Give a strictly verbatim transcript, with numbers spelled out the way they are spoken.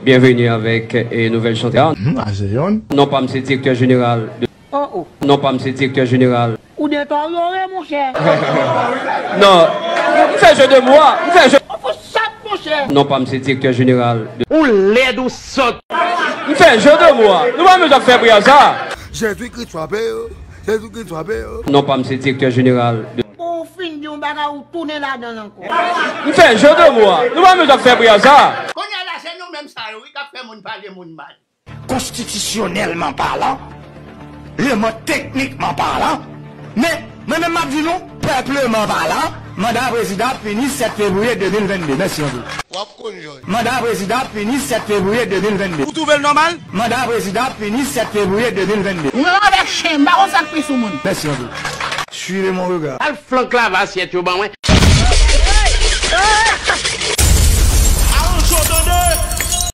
Bienvenue avec e nouvèl chantè a. Mhm, a se yonn. Non pa m se direktè jeneral de. Oh, oh. Non pa m se direktè jeneral. Ou deteryore, monchè. Non. M fè jeu de mots a. M fè jeu. Ou fou sòt, monchè. Non pa m se direktè jeneral de. Ou lèd, ou sòt. M fè jeu de mots a. Nou pa menm jan fè bri a sa. Jezikri twape yo. Jezikri twape yo. Non pa m se direktè jeneral de. Ou fin di yon bagay, ou tounen ladan l ankò. M fè jeu de mots a. Nou pa menm jan fè bri a sa. Kounye a la, se nou menm sa yo, wi, k ap fè moun pale moun mal. Konstitisyonèlman palan, le mot teknikman palan, men mwen menm m ap di nou, pèpleman palan, manda prezidan ap fini sèt fevriye de mil vennde. Mèsi anpil. W ap konn jòj. Manda prezidan ap fini sèt fevriye de mil vennde. Ou twouve l nòmal? Manda prezidan ap fini sèt fevriye de mil vennde. Ou menm avèk chen, m pa konn sa k pi sou moun. Mèsi anpil. Suivez mon regard. Al flank lave asyèt yo ban mwen.